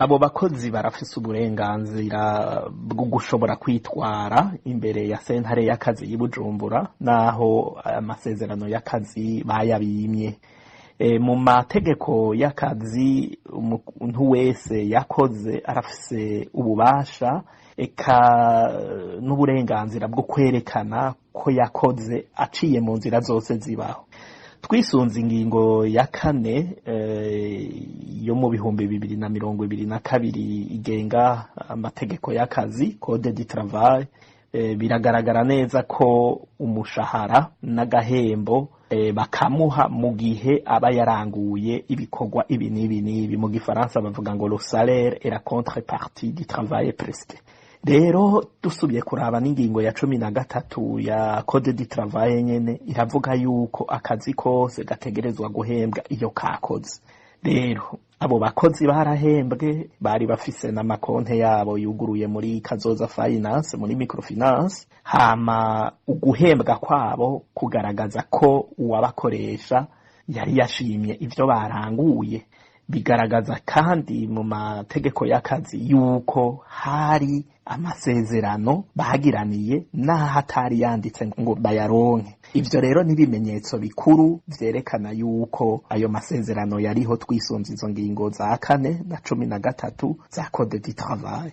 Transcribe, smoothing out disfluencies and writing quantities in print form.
Abo bakozi barafise uburenganzira bwo gushobora kwitwara imbere ya sentare y'akazi y'i Bujumbura, naho amasezerano y'akazi bayabimye. Mu mategeko y'akazi, umuntu wese yakoze arafise ububasha eka n'uburenganzira bwo kwerekana ko yakoze aciye mu nzira zose zibaho. Twisunze ingingo ya 4 yo mu 2022 igenga amategeko y'akazi, Code du travail, biragaragara neza ko umushahara n'agahembo bakamuha mu gihe aba yaranguye ibikorwa ibi n'ibi n'ibi. Mu gifaransa bavuga ngo "le salaire est la contrepartie du travail presté". Rero dusubiye kuraba n'ingingo ya 13 ya Code du travail nyene, iravuga yuko akazi kose gategerezwa guhembwa iyo kakoze. Rero abo bakozi barahembwe, bari bafise n'amakonte yabo yuguruye muri Kazoza Finance, muri microfinance. Hama uguhembwa kwabo kugaragaza ko uwabakoresha yari yashimye ivyo baranguye. Bigaragaza kandi mu mategeko y'akazi yuko hari amasezerano bagiraniye n'aho atari yanditse ngo bayaronke. Ivyo rero n'ibimenyetso bikuru vyerekana yuko ayo masezerano yariho, twisunze izo ngingo za 4 na 13 za Code du travail.